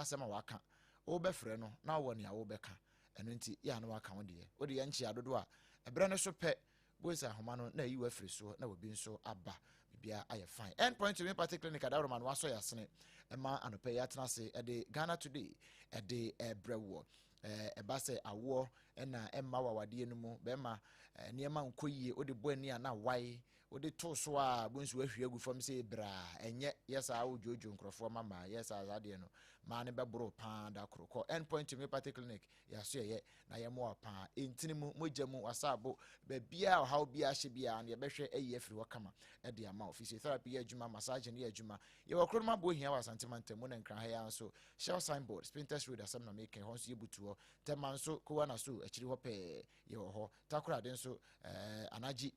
asɛm a waka. Wobɛfrɛ no na wowɔ nea wobɛka. Ɛno nti, yɛ a na waka wo deɛ. Wode yɛ nkyea dodoɔ a, ɛberɛ no so pɛ, bohu sɛ ahoma no na ayi wo afiri soɔ na obi nso aba. Biribiara ayɛ fine. End Point Homeopathic Clinic adaworoma no wasɔ yɛ asene ma anɔpa yi atena ase de Ghana Today de rebrɛ woɔ. Ɛba sɛ awoɔ na ɛmma wɔ awadeɛ no mu, bɛrima nneɛma nkɔ yie, wode bɔ ani a na wae, wode to so a bo nso ahwie agu fam sɛ braa, ɛnyɛ yɛ saa wodwoodwoo nkurɔfoɔ ma maa yɛ saa saa deɛ no maa no bɛboro paa da koro. Kɔ End Point Homeopathic Clinic, yɛaso yɛyɛ na yɛmmoa wo paa. Ntini mu, mogya mu, w'asaabo, baabiara ɔhaw biara hyɛ biara no yɛbɛhwɛ ayi afiri hɔ kama de ama wo. Physiotherapy yɛ adwuma, massaging yɛ adwuma. Yɛwɔ kuro no mu aboɔ hia wɔ Asante mantam mu na Nkran ha yi ara nso Shell signboard, Spintex Road asɛm na meka yi, hɔ nso yɛbutu hɔ. Tema nso, Kowa na so akyiri hɔ pɛɛ yɛwɔ hɔ. Takoradi nso, eh, Anagye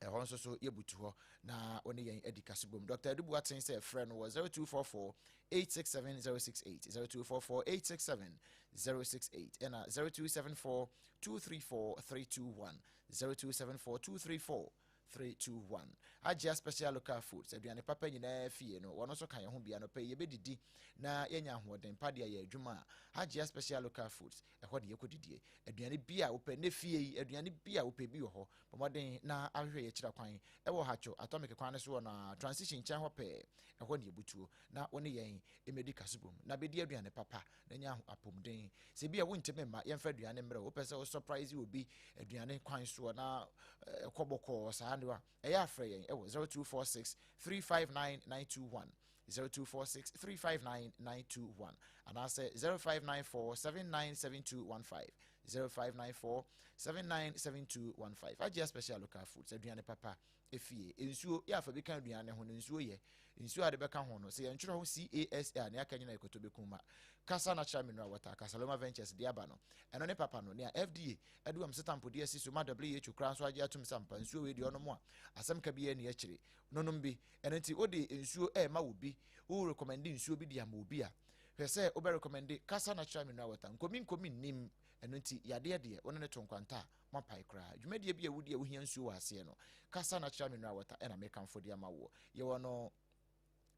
ɛhɔ nso so yɛbutu hɔ na wo ne yɛn adi kasebom. Dr. Adu Boateng sɛ frɛ no wɔ 0244 867 068, 0244 867 068 ɛna 0274 234 321, 0274 234 321. Agyea Special Local Foods, aduane papa nyinaa fie no, wɔn nso ka yɛn ho bi. Anɔpa yi yɛbɛdidi na yɛanya ahoɔden pa de ayɛ adwuma a, Agyea Special Local Foods, ɛhɔ de yɛkɔdidie. Aduane bi a wopɛ, ne fie yi, aduane bi a wopɛ bi wɔ hɔ. Bɔ mmɔden na ahwehwɛ yɛn akyira kwan wɔ Hacho Atomic kwan no so wɔ na Transition nkyɛn hɔ pɛɛ. Ɛhɔ ne yɛbutuo na wo ne yɛn mmɛdi kasubom na bɛdi aduane papa na nya apɔmuden. Sɛ ebia wontumi mma yɛmfa aduane mmrɛ wo, wopɛ sɛ wo surprise obi aduane kwan soɔ na ɛkɔ bɔkɔɔ saa no a, ɛyɛ a frɛ yɛn wɔ 0246 359 921, 0246 359 921 anaasɛ 0594 797215, 0594 797215. Agyea Special Local Foods, aduane papa efie. Nsuo yɛ afa bi ka aduane ho no, nsuo yɛ nsuo a de bɛka ho no, sɛ yɛntwerɛ ho CASA a, nea aka nyina yɛ kɔtɔ bɛkum ma. Kasa Natural Mineral Water, Kasaloma Ventures de aba no, ɛno ne papa no, nea FDA de wɔn setampo de asi so ma WHO koraa nso agye atom sɛ ampa nsuo wei deɛ ɔnom a asɛm ka biara nni akyire no, nom bi. Ɛno nti wode nsuo ɛrema obi, wo recommende nsuo bi de ama obi a, hwɛ sɛ wobɛ recommende Kasa Natural Mineral Water. Nkomi nkomi nnim, ɛno nti yadeɛ deɛ wo ne no to nkwanta a, moapae koraa. Dwumadie bi a wodi a wohia nsuo wɔ aseɛ no, Kasa Natural Mineral Water ɛna mekamfo de ama woɔ. Yɛwɔ no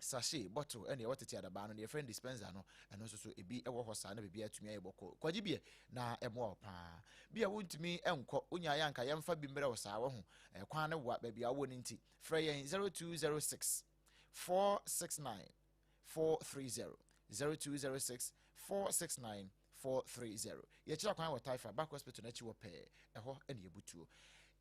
sachet, bottle, ɛna yɛwɔ tete adabaa no, deɛ yɛfrɛ no dispenser no, ɛno nso so ebi ɛwɔ hɔ saa na biribi atumi ayɛ bɔkɔɔ. Kwagye bi na ɛmoa wo paa. Bi a wontumi nkɔ, wonya ayɛ anka yɛmfa bi mmerɛ wo saa, wahu kwan no wa baabi a wowɔ no nti, frɛ yɛn 0206 469 430, 0206 469 430. Yɛkyerɛ kwan wɔ Taifa Back Hospital n'akyi wɔ pɛɛ, ɛhɔ ɛna yɛbutuo.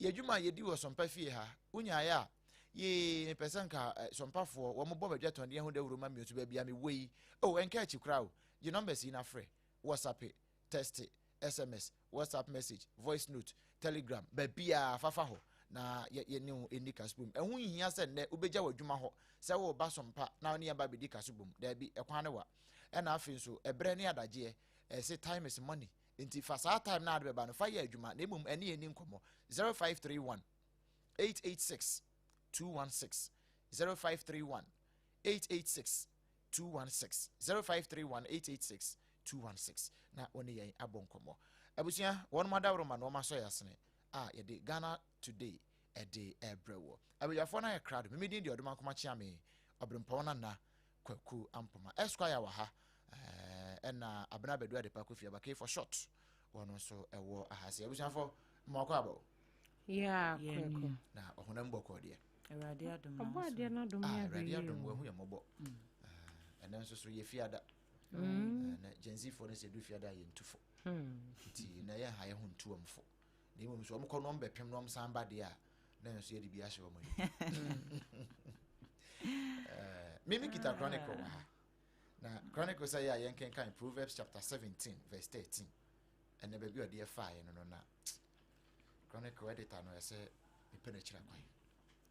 Yɛ adwuma a yɛdi wɔ Sɔmpa fie ha, wonyaeɛ a, yee, mepɛ sɛ nka Sɔmpafoɔ, wɔn bɔ m'adwatɔndeɛ ho dawuro ma me nso baabi a mewɔ yi. Oh, ɛnka akyi koraa o, gye numbers yi na frɛ, WhatsApp, text, SMS, WhatsApp message, voice note, Telegram, baabiara fafa hɔ na yɛ yɛne wo ɛnni kasubom. Ɛho nhia sɛ nnɛ wobɛgya w'adwuma hɔ sɛ woreba Sɔmpa na wo ne yɛn ba bɛdi kasubom. Daabi, ɛkwan no wa. Ɛna afei nso, ɛberɛ ne adagyeɛ, ɛse time is money. Nti fa saa time no a wode bɛba no fa yɛ adwuma na mmom ɛne yɛn nni nkɔmmɔ. 0531 886 216, 0531 886 216, 0531 886 216 na wo ne yɛn abɔ nkɔmmɔ. Abusua, wɔnom adaworoma na wɔn asɔ yɛn asene a yɛde Ghana Today ɛde ɛbrɛ wɔ. Abadwafoɔ no ayɛ krado. Mimi din deɛ Ɔdomankoma Kyeame, Ɔbrempɔn Nana Kwaku Ampoma. Esquire wɔ ha, ɛna Abena Badu Adepa Kofi Abake for short. Wɔn nso ɛwɔ aha se. Abusuafoɔ, mmoakɔ abɔ. Yeah, Kwaku. Na ɔhonam bɔkɔɔ deɛ. Awurade adom na Ɔbɔ adeɛ no adom Ah, yɛ Awurade ahwɛ adom yie o. wahu yɛ mmɔbɔ. Ɛnɛ nso so yɛ fiada. Na Gen Z foɔ no sɛ du fiada a yɛntu fo. Nti na yɛn ha yɛ ho ntu wɔn fo. Na mmom so wɔn kɔ na wɔn bɛpem na wɔn san ba deɛ a, na nso yɛde bi ahyɛ wɔn anim. Mimi kita Chronicle wɔ ha. Na Chronicle sɛ yɛ a yɛnkenkan Proverbs chapter 17 verse 13. Ɛnɛ baabi a ɔde ɛfaeɛ no no na Chronicle editor no ɛsɛ mepɛ no akyira kwan.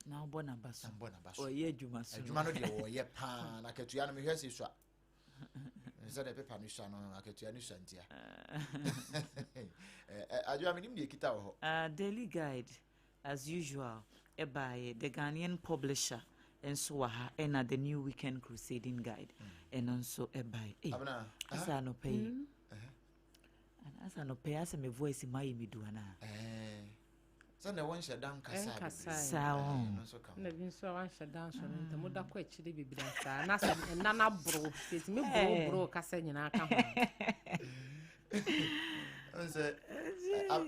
Na ɔbɔ n'aba so. Na mbɔ n'aba so. Ɔyɛ adwuma so. Adwuma no deɛ wɔyɛ paa na akatua no mehwɛ sɛ sua. Sɛ deɛ pepa no sua no akatua no sua ntia. Adwoa menim deɛ ɛkita wɔ hɔ. Daily Guide as usual ɛbaeɛ, The Ghanaian Publisher nso wɔ ha ɛna The New Weekend Crusading Guide ɛno nso ɛbaeɛ. Ei, Abena, asa anɔpa yi. Asa anɔpa yi asɛ me voice mu ayɛ me du anaa? Sɛnea wɔnhyɛ da nkasa Ɛnkasa bebree. Saa Ɛɛ, wɔn. ɛno nso ka ho. Na bi nso a wanhyɛ da nso no ntam da kɔ akyire bebree saa na sɛ ɛna no aboro sɛ ɛtumi boroboro kasa nyinaa ka ho. Ɛn sɛ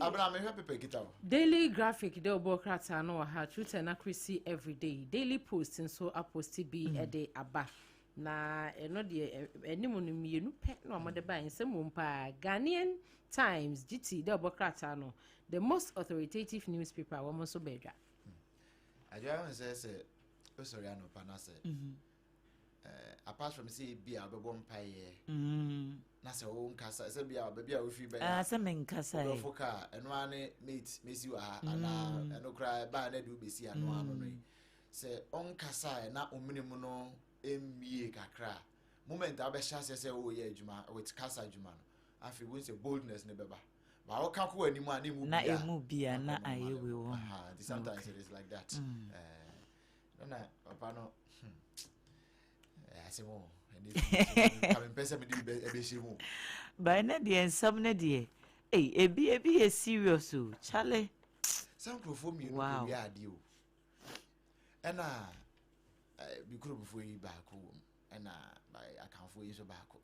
abena mehwɛ pepa kita wo. Daily Graphic dɛ ɔbɔ krataa no wɔ ha, Truth and Accuracy Everyday, Daily Post nso apost bi de aba, na ɛno deɛ anim no mmienu pɛ na wɔde ba. Nsɛm wɔ mu paa. Ghanaian Times, GT dɛ ɔbɔ krataa no, the most authoritative newspaper, wɔn nso bɛdwa. Adwoa, ɛn sɛ wosɔre anɔpa na sɛ apart from sɛ ebi a wobɛbɔ mpaeɛ na sɛ wo nkasa sɛ bi a baabi a wofiri bɛyɛ Ah, sɛ menkasa yi. Wobɛfo kaa, ɛno ara ne mate mesi wɔ ha anaa ɛno koraa ɛbaa na de wobɛsi ano ano no yi, sɛ ɔnkasa a na omene mu no mmie kakra a, moment a wobɛhyɛ aseɛ sɛ woyɛ adwuma with kasa adwuma no, afei wohu sɛ boldness ne bɛba ba, woka kɔ w'anim a na emu Na bia emu bia na akɔ ayɛ normal wei level. wɔ. Aha, nti sometimes it is like that. Na papa no, asɛm o, ɛne ka mempɛ sɛ mede bi ɛbɛhyɛ mu o. Ba ɛnɛ deɛ, nsɛm no deɛ, ei, ebi yɛ serious o, chale. Sɛ nkurɔfoɔ mmienu kɔwie adeɛ o, ɛna bi kuromfoɔ yi baako wɔ mu, ɛna akamfoɔ yi nso baako,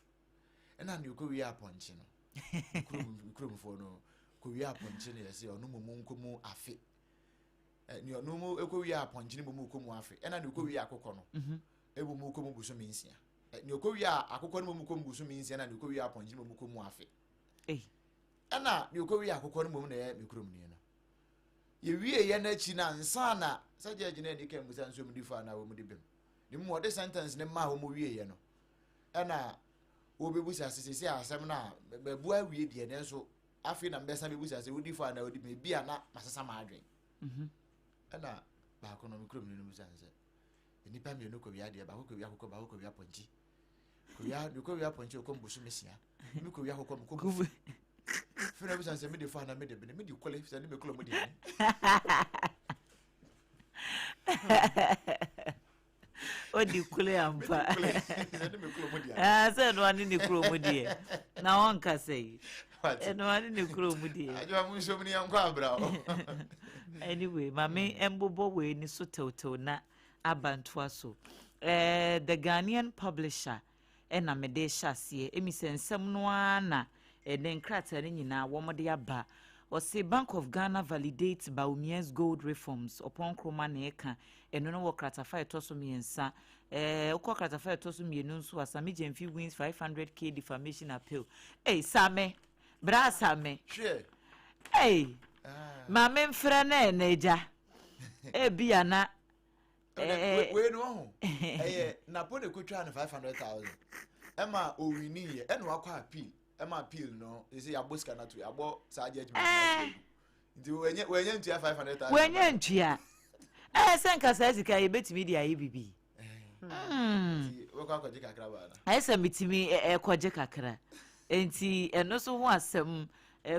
ɛna deɛ ɔkɔwie apɔnkye no, kuromfoɔ no kɔwie apɔnkye no, yɛsɛ ɔno mmom nkɔ mu afe. Nea ɔno mu ɛkɔwie apɔnkye no mmom kɔ mu afe, ɛna deɛ ɔkɔwie akokɔ no ɛwɔ mu kɔ mu bosome 6. Nea ɔkɔwie akokɔ no mmom kɔ mu bosome 6, ɛna deɛ ɔkɔwie apɔnkye no mmom kɔ mu afe. Ɛna deɛ ɔkɔwie akokɔ no mmom na ɛyɛ me kuromni no. Yɛwie yɛ n'akyi na nsa na sɛ gyɛgye no ani ka mmusa nso mu di fa na wɔn di bem ne mu, ɔde sentence ne maa wɔn wie yɛ no, ɛna wɔbɛbusa sɛ sɛ asɛm no a mabu awie deɛ, nanso afei na mbɛsa bɛbusa sɛ wodi fa na wodi bem, ebi a na masesa m'adwen. Ɛna baako no, me kuromni no busa no sɛ nnipa mmienu kɔwie adeɛ, baako kɔwie akokɔ, baako kɔwie apɔnkye, kɔwie deɛ kɔwie apɔnkye ɔkɔ mbosome 6, me kɔwie akokɔ mekɔ mu fɛnɛ. Bisa sɛ mede fa na mede bene mede kɔle sɛ ne mekɔlɔ mu deɛ. Odi kule ampa. Sɛ ne mekɔlɔ mu deɛ. Ah, sɛ ɛno ane ne kuro mu deɛ na ɔnkasa yi, ɛno ane ne kuro mu deɛ. Adwoa, mu nsom ne yɛnkɔ abra o. Anyway, maame mbobɔ wei ni so tewtew na aba ntoa so. The Ghanaian Publisher ɛna mede hyɛ aseɛ emi sɛ nsɛm no ara na ɛne nkrataa no nyinaa wɔn de aba. Ɔse Bank of Ghana validates Bawumia's gold reforms, Ɔpɔn Nkrumah na ɛka ɛno no wɔ kratafa a ɛtɔ so 3. Wokɔ kratafa a ɛtɔ so 2 nso a, Sammy Gyamfi wins 500K defamation appeal. Ei, Sammy, bra Sammy. Hwɛ. Ei, maame mfrɛ no ɛ na agya ebia na Wei no ɔho ɛyɛ napo ne kotwa no 500,000 ɛma owini yɛ, ɛna wakɔ appeal, ɛma appeal no ɛsɛ yɛabɔ sika no ato, yɛabɔ saa judgement no ato agu, nti wɔnyɛ ntua 500,000. Wɔnyɛ ntua ɛyɛ sɛ nka saa sika yɛbɛtumi de ayɛ bibi. Nti wobɛkɔ akɔgye kakra baa na Ayɛ sɛ metumi ɛkɔgye kakra, nti ɛno so ho asɛm.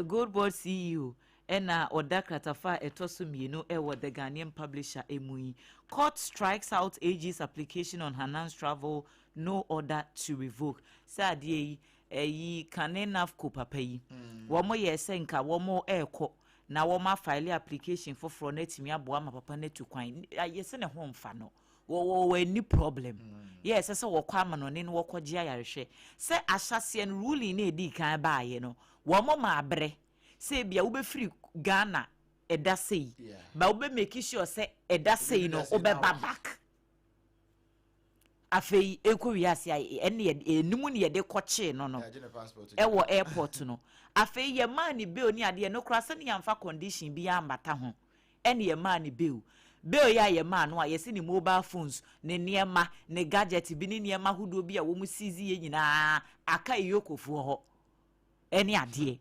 Gold Board CEO ɛna ɔda kratafa a ɛtɔ so 2 ɛwɔ The Ghanaian Publisher emu yi. Court strikes out AG's application on Hanan's travel, no order to revoke. Sɛ adeɛ yi ɛyi kane NAFCO papa yi, wɔn yɛ sɛ nka wɔn ɛrekɔ na wɔn afile application foforɔ na atumi aboa ama papa no atu kwan, ayɛ sɛ ne ho mfa no, wɔwɔ ani problem yɛ, ɛsɛ sɛ wɔkɔ amanɔne no wɔkɔgye ayarehwɛ. Sɛ ahyɛseɛ no ruling na edi kan baayɛ no, wɔn ma abrɛ sɛ ebia wobɛfiri Ghana ɛda sei ba, wobɛ make sure sɛ ɛda sei no da sei na wobɛba back. Afei ɛkɔ wiase a ɛne yɛ enum ne yɛde kɔkyee no Yɛagye ne passport. Ɛwɔ airport no, afei yɛmaa ne bail ne adeɛ no koraa sɛne yɛamfa condition bi ambata ho, ɛne yɛmaa ne bail yɛ a yɛmaa no a, yɛsi ne mobile phones, ne nneɛma, ne gadget bi ne nneɛma ahodoɔ bi a wɔn seize yɛ nyinaa aka eyokofoɔ hɔ ɛne adeɛ.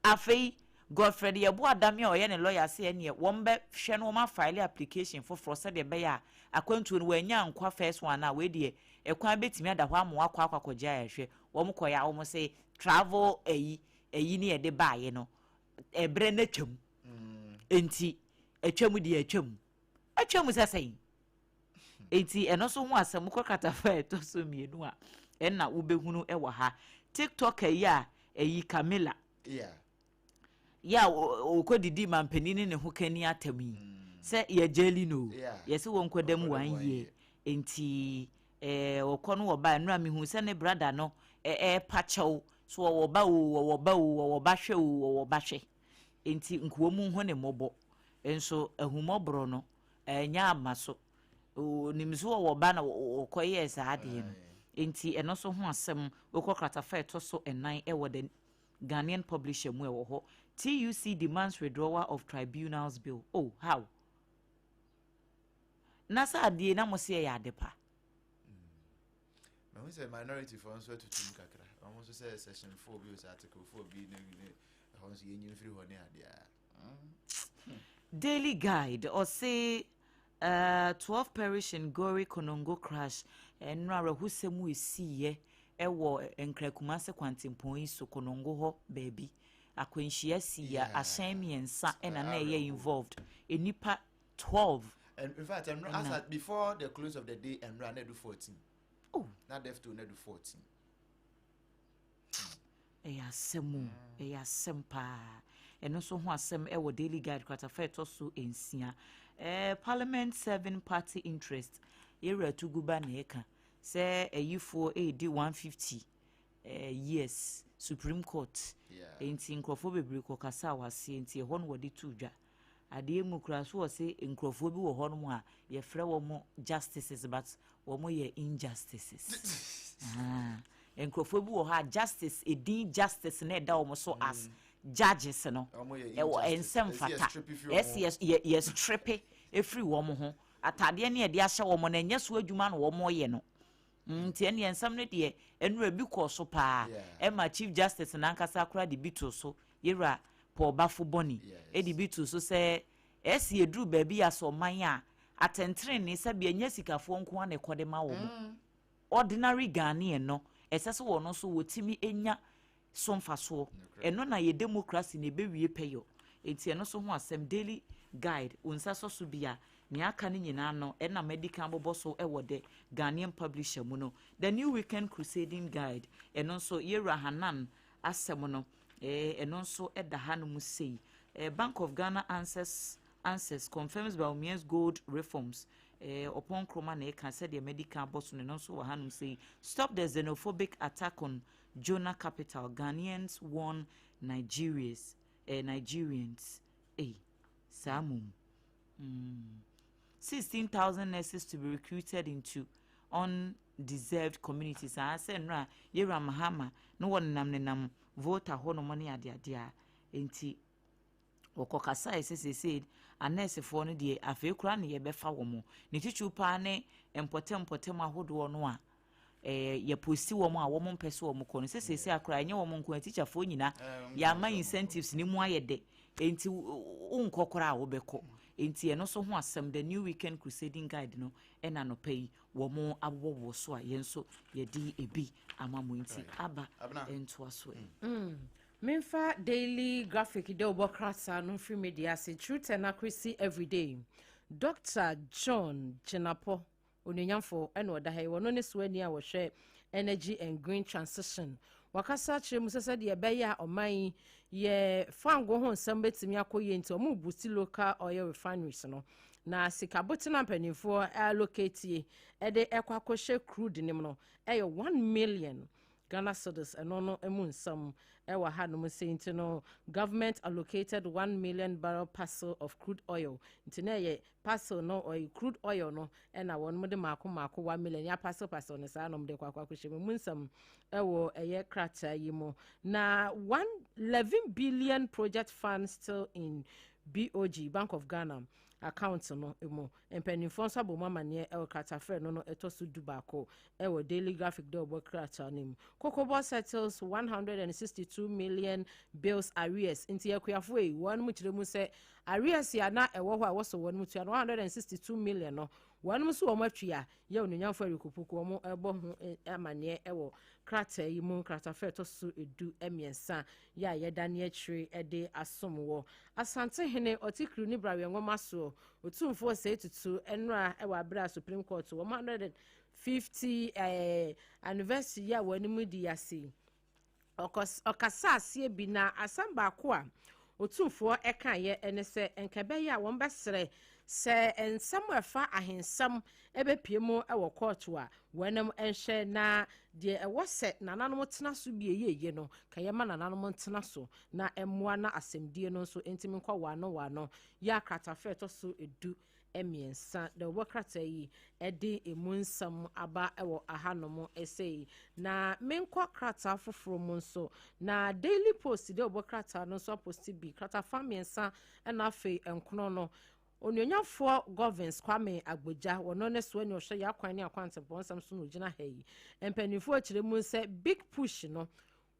Afei Godfred Yeboah Dame a ɔyɛ ne lawyer sɛ ɛneɛ wɔn bɛhwɛ no, wɔn afile application foforɔ sɛdeɛ ɛbɛyɛ a akwantuo no wɔanya nkwa first one a, wei deɛ ɛkwan bɛtumi ada hɔ ama wakɔ akɔgye ayɛhwɛ. Wɔn kɔyɛ a, wɔn sɛ travel ɛyi ne yɛde baayɛ no, ɛbrɛ no atwam, nti atwam deɛ atwam sɛ sɛn. Nti ɛno nso ho asɛm kɔ kratafa a ɛtɔ so 2 a ɛna wobɛhunu ɛwɔ ha. TikTok yi a ɛyi Camilla. Yɛ a ɔkɔdidi mampanin ne ne ho kani atam yi sɛ yɛgyeli no, yɛsɛ wɔnkɔdam one year. Nti ɔkɔ no wɔba nnura mehu sɛ ne brother no ɛɛpa kyɛw so, wɔwɔ ba o, wɔwɔ ba o, wɔwɔ ba hwɛ o, wɔwɔ ba hwɛ. Nti nkuwa mu ho ne mmɔbɔ nso ahummɔborɔ no ɛnyɛ ama so onim so wɔwɔ ba na wɔkɔyɛɛ saa adeɛ no. Nti ɛno nso ho asɛm wokɔ kratafa ɛtɔ so 4 ɛwɔ The Ghanaian Publisher mu, ɛwɔ hɔ. TUC demands withdrawal of tribunals bill. Oh, how na sɛ adeɛ na mo se ɛyɛ ade pa? Mahu sɛ minority foɔ nso atutum kakra. Ɔmo nso sɛ section 4 bi o, sɛ article 4 bi ne ɛhɔ nso yɛnyi mfiri hɔ ne adeɛ a. Daily Guide ɔse 12 perish in gory Konongo crash. Ɛno awerɛhosɛm esiiɛ ɛwɔ Nkran-Kumase kwantempɔn yi so, Konongo hɔ baabi. Akwanhyia si a ahyɛn mmiɛnsa ɛna na ɛyɛ involved. Nnipa 12. And in fact, ɛnora as at before the close of the day, ɛnora na ɛdu 14. Oh. Na death toll na ɛdu 14. Ɛyɛ asɛm o, ɛyɛ asɛm paa. Ɛno nso ho asɛm ɛwɔ Daily Guide kratafa ɛtɔ so 6. Parliament serving party interest, yɛwura Tuguba na ɛka sɛ ɛyifoɔ ɛredi 150 years Supreme Court. Nti nkurɔfoɔ bebree kɔ kasa a waseɛ, nti ɛhɔ no wɔde to dwa adeɛ mu kura so wɔ se nkurɔfoɔ bi wɔ hɔnom a yɛfrɛ wɔn justices but wɔn yɛ injustices. Ah, nkurɔfoɔ bi wɔ hɔ a justice edin justice na ɛda wɔn so as judges no ɛwɔ nsɛm fata ɛsi yɛ strip efiri wɔn ho ataadeɛ ne yɛde ahyɛ wɔn na ɛnyɛ so adwuma na wɔn yɛ no. Nti ɛne nsɛm no deɛ, ɛnura bi kɔɔ so paa ɛma Chief Justice n'ankasa koraa de bi to so, yɛwura Paul Baffoe-Bonnie ɛde bi to so sɛ ɛsi eduru baabi asɔ ɔman a atɛntɛnni sɛbi ɛnyɛ sikafoɔ nko ara na ɛkɔ de ma wɔn. Ordinary Ghanaian no, ɛsɛ sɛ wɔn nso wɔtumi enya so mfasoɔ. Ɛno na yɛ democracy na ɛbɛwie pɛyɔ. Nti ɛno nso ho asɛm, Daily Guide, wɔn nsa sɔ so bi a nea aka no nyinaa no ɛna medical bobɔ so ɛwɔ The Ghanaian Publisher mu no. The New Weekend Crusading Guide, ɛno nso yɛwura Hanan asɛm no ɛno nso ɛda ha no mu sei. Bank of Ghana answers confirms Bawumia's gold reforms. Ɔpɔn Nkroma na ɛka sɛdeɛ medical bɔ so no, ɛno nso wɔ hanom sei. Stop the xenophobic attack on Jonah Capital, Ghanaians warn Nigerians. Saa mum. 16,000 nurses to be recruited into undeserved communities. Ah, sɛ nnora yɛwura Mahama na wɔnenam nenam Volta hɔnom ne adeade a, nti wɔkɔ kasa a ɛsɛ seesei anɛɛsefoɔ no deɛ, afei koraa ne yɛbɛfa wɔn ne titiriw paa ne mpɔtam mpɔtam ahodoɔ no a yɛpost wɔn a wɔn mpɛ so wɔn kɔ no. Sɛ seesei akora ɛnyɛ wɔn nko, atikyafoɔ nyinaa yɛama incentives ne mu ayɛ dɛ, nti wonkɔ koraa a wobɛkɔ. Nti ɛno nso ho asɛm, The New Weekend Crusading Guide no ɛna nɔpɛ yi wɔn abobɔbɔ so a yɛn nso yɛde ebi ama mo. Nti aba ntoa so. Memfa Daily Graphic de wobɔ krataa no mfiri media ase. Truth and Accuracy Everyday, Dr John Jinapor onuonyamfo ɛna ɔda ha yi, wɔno ne so ani a wɔhwɛ energy and green transition. Wakasa kyerɛ mu sɛ sɛdeɛ ɛbɛyɛ a ɔman yi yɛ fango ho nsɛm bɛtumi akɔ yie, nti ɔmo boost local oil refineries no na sikabotena mpanimfoɔ allocate ɛde ɛkɔ akɔhyɛ crude nim no ɛyɛ 1 million Ghana cedis. Ɛno no mu nsɛm ɛwɔ hanom sɛ nti no government allocated 1 million barrel parcel of crude oil. Nti na ɛyɛ parcel no, ɔyɛ crude oil no ɛna wɔn de maako maako 1 million ya parcel parcel no saa na wɔn de kɔ akɔ akɔhyɛ mu. Nsɛm ɛwɔ ɛyɛ krataa yi mu. Na 111 billion project fund still in BOG, Bank of Ghana account no mu, mpanimfoɔ nso abɔ mu amanneɛ ɛwɔ kratafrɛ no ɛtɔ so 11 ɛwɔ Daily Graphic dɛ ɔbɔ krataa no mu. Cocobod settles 162 million bills arrears. Nti akuafoɔ yi wɔn mu kyerɛ mu sɛ arrears a na ɛwɔ hɔ a wɔsɔ wɔn mu tua no 162 million no, wɔn nso wɔn atwia. Yɛ onuonyamfo Eric wɔn ɛbɔ ho amanneɛ ɛwɔ krataa yi mu, kratafrɛ ɛtɔ so 13 yɛ a yɛda ne akyire ɛde asom wɔ. Asantehene ɔte kuru ne brawe nwoma soɔ, Otumfoɔ sɛ tutu nnora ɛwɔ abere a Supreme Court 150 anniversary yi a wɔn anim di ase, ɔkasa aseɛ bi na asɛm baako a Otumfoɔ kaeɛ ne sɛ nka ɛbɛyɛ a wɔbɛsrɛ sɛ nsɛm a ɛfa ahensɛm bɛpue mu wɔ kɔɔto a, wɔnom nhwɛ na deɛ ɛwɔ sɛ nananom tena so bie yieye no, ka yɛma nananom ntena so na ɛmmoa na asɛmdie no nso ntumi nkɔ wɔano wɔano. Yɛ a kratafa a ɛtɔ so 13 na wɔbɔ krataa yi de emu nsɛm aba wɔ ahanom sei. Na menkɔ krataa foforɔ mu nso. Na Daily Post de wɔbɔ krataa no nso aposti bi. Kratafa mmiɛnsa na afei nkono no. Onuonyafoɔ Govins Kwame Agbogya, wɔno ne soa ni ɔhwɛ yɛ akwan ne akwantempɔn nsɛm so na ɔgyina ha yi. Mpanimfoɔ akyerɛ mu sɛ Big Push no,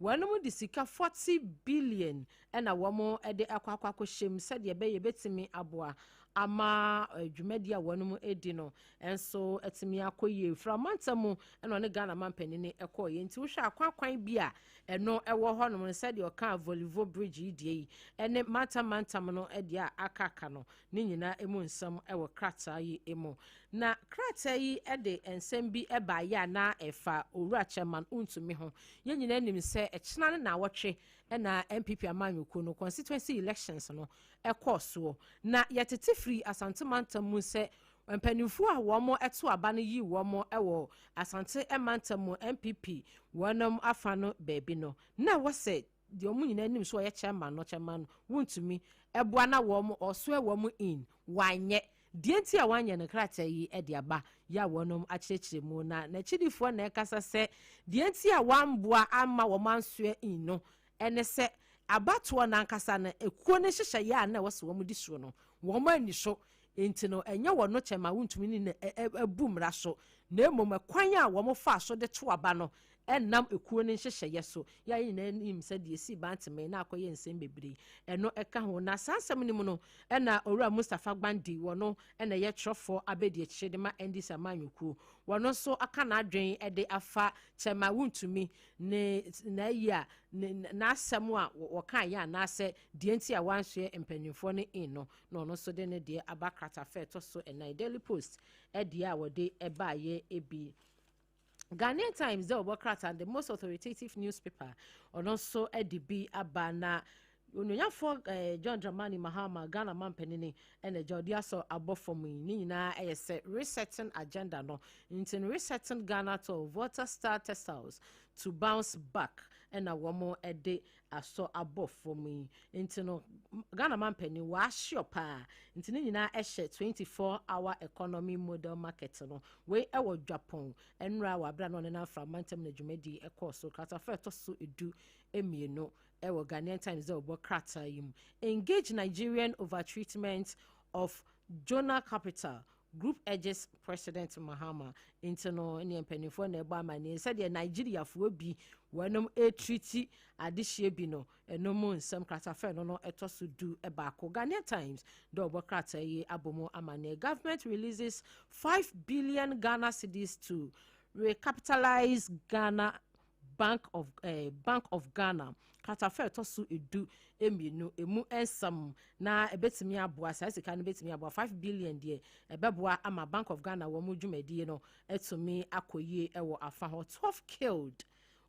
Wɔnom de sika 40 billion na wɔn de akɔ akɔ akɔhyɛ mu sɛdeɛ ɛbɛyɛ ɛbɛtumi aboa ama dwumadie a wɔnom di no nso atumi akɔ yie. Firi amantam mu na ɔne Ghana mampanini kɔɔeɛ. Nti wohwɛ akwan bi a ɛno ɛwɔ hɔnom no sɛdeɛ ɔkaa Volivo Bridge yi deɛ yi ɛne mantam mantam no deɛ a aka aka no ne nyinaa emu nsɛm wɔ krataa yi mu. Na krataa yi de nsɛm bi baeɛ a na ɛfa Owura Chairman Wontumi ho. Yɛn nyinaa nim sɛ ɛkyena ne naawɔtwe na NPP amanyɔkuo no constituency elections no kɔɔ soɔ. Na yɛtete firi Asante mantam mu sɛ mpanimfoɔ a wɔn to aba no yii wɔn wɔ Asante mantam mu NPP wɔn afa no baabi no, na ɛwɔ sɛ deɛ wɔn nyinaa nim sɛ ɔyɛ chairman no, chairman Wontumi boa na wɔn ɔsoɛ wɔn in, wanyɛ. Deɛ nti a wanyɛ no krataa yi de aba yɛ a wɔnom akyerɛkyerɛ mu na n'akyidifoɔ na ɛkasa sɛ deɛ nti a wamboa amma wɔn ansoɛ in no ne sɛ abatoɔ no ankasa no ekuo no nhyehyɛeɛ a na ɛwɔ sɛ wɔn di soɔ no wɔn anni so nti no ɛnyɛ wɔn no kyɛ ma wontumi ne no abu mmara so na mmom ɛkwan a wɔn faa so de to aba no ɛnnam ekuo no nhyehyɛeɛ so. Yɛ a yɛn nyinaa nim sɛ deɛ ɛsii Bantama na akɔyɛ nsɛm bebree. Ɛno ɛka ho. Na saa nsɛm no mu no, ɛna Owura Mustapha Gbandi, wɔno ɛna ɛyɛ twerɛfoɔ abɛdiakyire de ma NDC amanyɔkuo. Wɔno nso aka n'adwene de afa Chairman Wontumi ne n'ayi a n'asɛm a wɔkaeɛ anaasɛ deɛ nti a wansoɛ mpanimfoɔ no in no, na ɔno nso de ne deɛ aba kratafa ɛtɔ so ɛnan Daily Post ɛdeɛ a wɔde ɛbaeɛ bi. Ghanaian Times dɛ ɔbɔ krataa, the most authoritative newspaper, ɔno nso de bi aba na onuonyafoɔ John Dramani Mahama, Ghana mampanini, ɛna agya ɔde asɔ abɔ fam yi ne nyinaa ɛyɛ sɛ resetting agenda no nti no resetting Ghana to Volta Star Textiles to bounce back ɛna wɔn de asɔ abɔ fam yi nti no Ghana mampanin wɔahyɛ paa nti ne nyinaa ɛhyɛ 24 hour economy model market no wei ɛwɔ Dwapɔn nnura wɔ abira na ɔne n'afra mantam na dwumadi ɛkɔɔ so. Kratafa ɛtɔ so 12 ɛwɔ Ghanaian Times dɛ ɔbɔ krataa yi mu, engage Nigerian over treatment of Jonah Capital Group urges President Mahama. Nti no ne mpanimfoɔ na ɛbɔ amanneɛ sɛdeɛ Nigeriafoɔ bi wɔnom ɛtreat adehyeɛ bi no ɛno mu nsɛm. Kratafa no no ɛtɔ so 11, Ghanaian Times dɛ ɔbɔ krataa yi abɔ mu amanneɛ. Government releases 5 billion Ghana cedis to recapitalize Ghana Bank of Ghana. Kratafa ɛtɔ so 12 emu nsɛm na ɛbɛtumi aboa saa sika no bɛtumi aboa 5 billion deɛ ɛbɛboa ama Bank of Ghana wɔn mu dwumadie no ɛtumi akɔ yie ɛwɔ afa hɔ. 12 killed,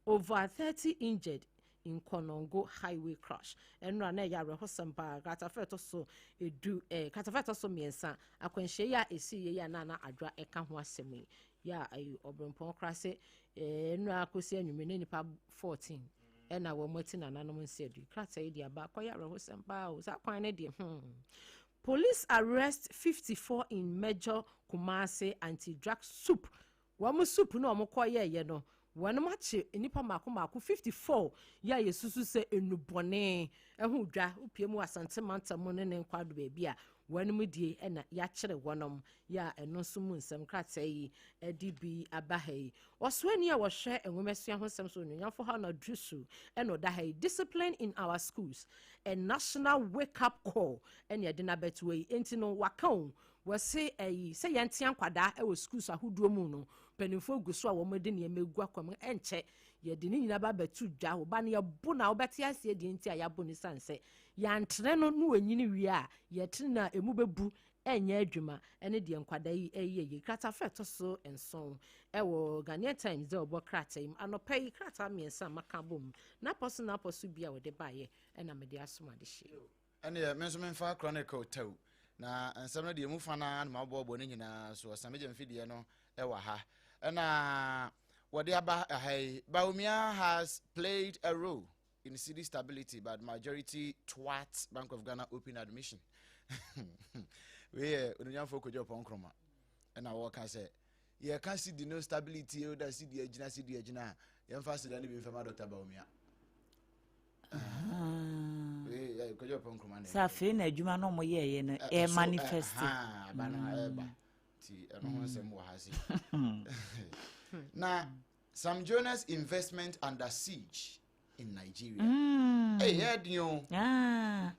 over 30 injured in Konongo highway crash. Ɛnura na ɛyɛ awerɛhosɛm paa. Kratafa ɛtɔ so 10 kratafa ɛtɔ so 3, akwanhyia yi a esi yie yi a nana adwa ɛka ho asɛm yi yɛ a ɛyɛ ɔbrɛmpɔn koraa sɛ nnura akɔsi anwummerɛ ne nipa 14 ɛna wɔn ati nananom nsa adu. Krataa yi de aba akɔyɛ awerɛhosɛm paa o. Saa kwan no deɛ. Police arrest 54 in major Kumasi anti-drug swoop. Wɔn swoop no a wɔn kɔ yɛɛyɛ no, wɔn akye nnipa mako mako 54 yɛ a yɛsusu sɛ enubɔne ɛho dwa wopie mu Asante mantam mu ne ne nkwado baabi a wɔn mu die ɛna yɛakyere wɔnom yɛ a ɛno nso mu nsɛm krataa yi ɛde bi aba ha yi. Ɔsoani a wɔhwɛ nwomasua ho nsɛm so, onuonyamfo Haruna Iddrisu, ɛna ɔda ha yi. Discipline in our schools, a national wake up call, ɛna ɛde n'abɛtoa yi. Nti no waka o wɔse ɛyi sɛ yɛntea nkwadaa ɛwɔ schools ahodoɔ mu no, mpanimfoɔ gu so a wɔn de nneɛma egu akwan ɛnkyɛ yɛde ne nyinaa ba bɛto dwa. Ɔba no yɛbo na wobɛte aseɛ deɛ nti a yɛabo ne san sɛ yɛantene no na wɔnyini wie a yɛtene no a emu bɛbu. ɛnyɛ adwuma ɛne deɛ nkwadaa yi ɛyɛ yi. Kratafa ɛtɔ so 7 ɛwɔ Ghanaian Times dɛ ɔbɔ krataa yi mu anɔpa yi. Krataa 3 a maka bom n'apɔ so bi a wɔde baayɛ ɛna mede asom adehyeɛ. Ɛneɛ me nso memfa Chronicle tɛw na nsɛm no deɛ mu fa no na maboaboa no nyinaa so. Ɔsamegya mfidie no ɛwɔ ha ɛna wɔde aba ha yi. Bawumia has played a role in cedi stability, but majority thwart Bank of Ghana open admission. Wei yɛ Ononyamfoɔ Kojo Oppong Nkrumah ɛna wɔka sɛ yɛka cedi no stability o, da cedi agyina, cedi agyina a, yɛmfa sida no bi mfɛma Dr. Bawumia. Kojo Oppong Nkrumah. Sɛ afei na adwuma no ɔmo yɛɛyɛ no ɛ manifest. Aba no ɛba nti ɛno ho nsɛm wɔ ha se na Sam Jonas investment under siege in Nigeria. Hey, yɛ den o. Ah.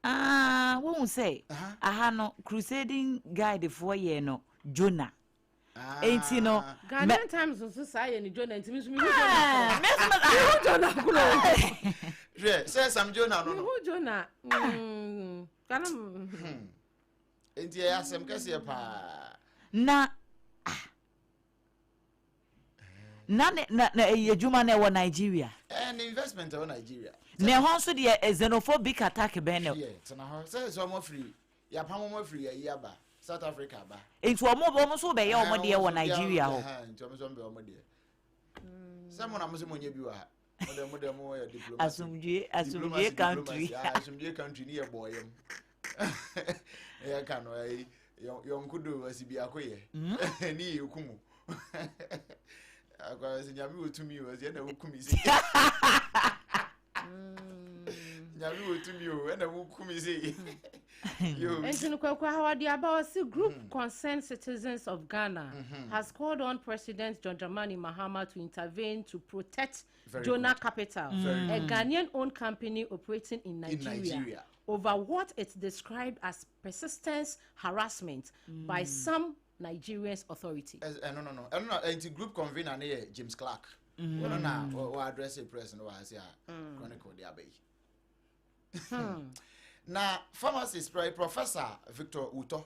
Ah, wohu sɛ aha no Crusading Guide foɔ yɛ no Jonah. Enti no Ghanaian Times nso saa yɛ ne Jonah, nti mi nso mi hu Jonah koro. Mi hu Jonah koro. Hwɛ sɛ Sam Jonah no. Mi hu Jonah. Kana. Nti ɛyɛ asɛm kɛseɛ paa. Na ah. Na ne na ɛyɛ adwuma no ɛwɔ Nigeria. Ɛɛ, ne investment ɛwɔ Nigeria. Na ɛhɔ nso deɛ xenophobic attack bɛn na. Yɛ tena hɔ sɛ ɔmo afiri, yɛapam ɔmo afiri ayi aba, South Africa aba. Nti ɔmo nso bɛyɛ ɔmo deɛ wɔ Nigeria hɔ. Nti ɔmo nso bɛyɛ ɔmo deɛ. Sɛ mo na mo sɛ mo nye bi wɔ ha. Mo de mo yɛ diplomacy. Asomdwe country. Asomdwe country ni yɛ bɔ yɛm. Yɛ ka no ɛyi yɔnko do asi biako yɛ. Ni yɛ kum. Akwa sɛ Nyame wɔ tumi o, ɛsɛ ɛna wo kum si. Nyame wɔ tumi o, ɛna wo kum si. Nti no Kwaku Ahawade aba, ɔsi group Concerned Citizens of Ghana has called on President John Dramani Mahama to intervene to protect Very Jonah good. Capital, Very a Ghanaian-owned company operating in Nigeria, Nigeria. over what it described as persistent harassment by some Nigerian authority. Ɛno no ɛno na nti group convener ne yɛ James Clark. Wɔno na wɔ address press no wɔ ha se a Chronicle de aba yi. Na pharmacist Professor Victor Wuto,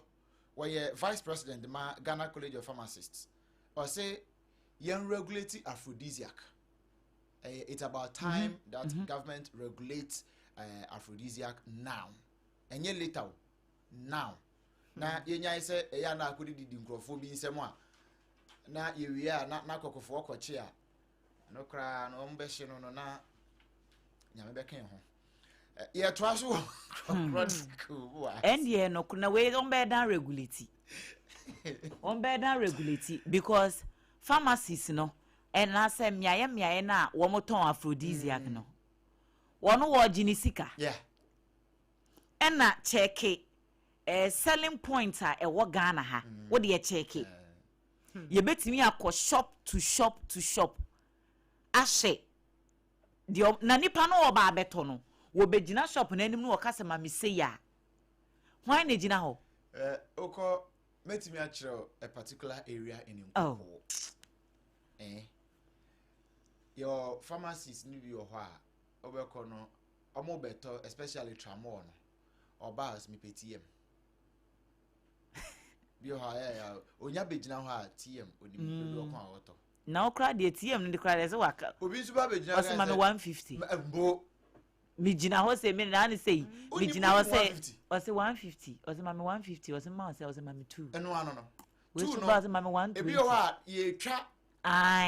wɔyɛ vice president ma Ghana College of Pharmacists, ɔsɛ yɛn regulate aphrodisiac. It's about time that government regulates aphrodisiac now, ɛnyɛ later o, now. Na yɛnyae sɛ ɛyɛ a na akɔde didi nkurɔfoɔ bi nsɛm a na yɛwie a na kɔkɔfoɔ kɔkye a no koraa no wɔn bɛhye no na Nyame bɛka yɛn ho. Yɛtoa so wɔ Chronicle mu a. Ɛndeɛ no na wei wɔn bɛyɛ dan regulate, wɔn bɛyɛ dan regulate because pharmacies no ɛna sɛ mmeaeɛ mmeaeɛ no a wɔn tɔn aphrodisiac no, wɔn wɔgye ne sika. Ɛna kyɛke selling point a ɛwɔ Ghana ha, wode yɛ kyɛke, yɛbɛtumi akɔ shop to shop to shop ahyɛ deɛ na nipa no ɔba abɛtɔ no, wɔbɛgyina shop n'anim no, wɔka sɛ ma me sei a, hwan na gyina hɔ? Wokɔ, mɛtumi akyerɛ wo a particular area in Oh. Nkɔkɔɔ. Yɛwɔ pharmacies no bi wɔ hɔ a wobɛkɔ no, ɔmo bɛtɔ, especially tramol no, ɔbaa sɛ mepɛ TM bi wɔ hɔ a ɛyɛ a onya bɛgyina hɔ a, TM onim dodoɔ ko a ɔtɔ. Na wokora deɛ TM no de kora deɛ sɛ waka. Obi nso ba bɛgyina ɔsɛ ma me 150. Mbo. Megyina hɔ sɛ me naa ne sɛ yi megyina hɔ wonim sɛ 150? Ɔsɛ 150, ɔsɛ ma me 150, ɔsɛ ma ɔsɛ ma me two. Ɛno ano no wei two so no ba ɔsɛ ma me 120. Ebi wɔ hɔ a yɛtwa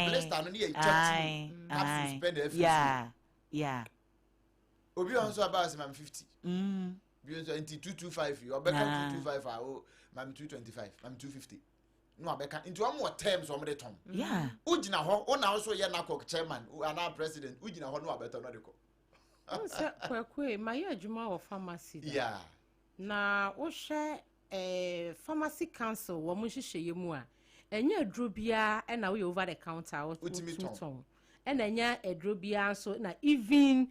blister no ne yɛtwa two capsules pɛ na ɛfiri so. Obi wɔ hɔ nso aba sɛ ma me 50. Bi nso nti 225 yi ɔbɛka. 225 a, o ma me 225, ma me 250 na wabɛka. Nti wɔn wɔ terms wɔn de tɔn. Wogyina hɔ, wo na nso yɛ NACOC chairman anaa president, wogyina hɔ na wabɛtɔ no de kɔ. Wohu sɛ Kwakue, mayɛ adwuma wɔ pharmacy da. Na wohwɛ Pharmacy Council wɔn nhyehyɛeɛ mu a, ɛnyɛ aduro biara ɛna woyɛ over the counter a wotumi wotumi tɔn. Tɔn. Ɛna ɛnyɛ aduro biara nso na even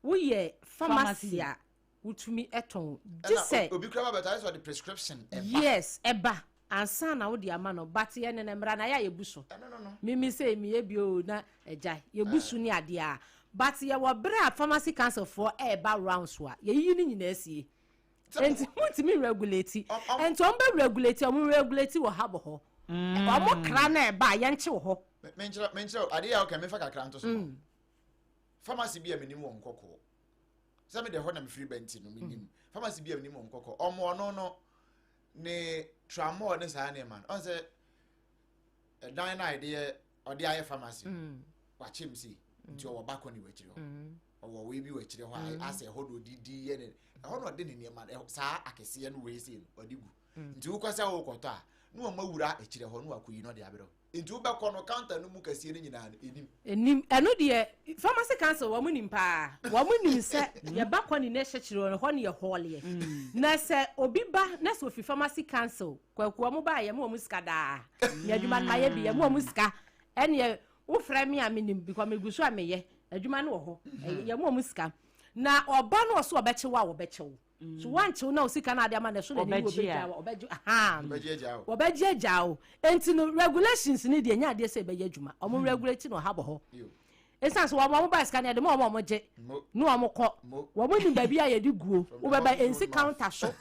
woyɛ pharmacy Pharmacy. a wotumi tɔn. Gye Ɛna sɛ obi kura ba bɛtɔ ayɛ sɛ ɔde prescription ɛba. Yes, ɛba ansa na wode ama no, but yɛ ne mmara na yɛ a yɛbu so. Ɛno no. Mimi sɛ meyɛ bi o na agya yɛbu so ne adeɛ a, but yɛwɔ berɛ a Pharmacy Council foɔ ɛɛba rounds a, yɛyiyi ne nyinaa sie. Nti montumi regulate. Nti wɔn bɛ regulate, wɔn regulate wɔ ha bɔ hɔ. Wɔn kra na ɛba a yɛnkye wɔ hɔ. Menkyerɛ menkyerɛ adeɛ a ɔka mefa kakra nto so. Pharmacy bi a menim wɔ nkɔkɔɔ. Sɛ mede hɔ na mefiri ba nti no menim. Pharmacy bi a menim wɔ nkɔkɔɔ. Ɔmo ɔno no ne tramol ne saa nneɛma no. Ɔn sɛ ɛdan no a yɛde yɛ ɔde ayɛ pharmacy no wakyɛ mu sei nti ɔwɔ balcony wɔ akyire hɔ. Ɔwɔ wei bi wɔ akyire hɔ a asɛ ɛhɔ na ɔdidi yɛ ne ɛhɔ na ɔde ne nneɛma saa akɛseɛ no wei sei no ɔde gu. Nti wokɔ sɛ wokɔtɔ a na wɔn awura akyire hɔ na wakɔyi na ɔde abrɛ wo. Nti wobɛkɔ no counter no mu kɛseɛ no nyinaa no ɛnim. Ɛnim. Ɛno deɛ pharmacy council wɔn nim paa. Wɔn nim sɛ yɛba kɔ ne na ɛhyɛkyerɛ hɔ ne yɛ hɔɔleɛ. Na sɛ obi ba na sɛ ofi pharmacy council kwaku wɔn ba yɛ mo wɔn sika daa. Ne adwuma no ma yɛ bi yɛ mo wɔn sika. Ɛneɛ wofrɛ me a menim because megu so a meyɛ adwuma no wɔ hɔ. Yɛ mo wɔn sika. Na ɔba no ɔso ɔbɛkyew a wɔbɛkyew. So wankyew na osika na ade ama na ɛso na n'ani wɔbɛgya wo ɔbɛgye ahaa wɔbɛgye agya wo. Nti no regulations ni deɛ nyɛ adeɛ sɛ ɛbɛyɛ adwuma. Ɔmo regulate na ɔha bɔ hɔ. Esan so wɔn wɔn ba sika no yɛde ma wɔn a wɔn gye na wɔn kɔ. Wɔn nim baabi a yɛde guo. Wobɛba nsi counter so.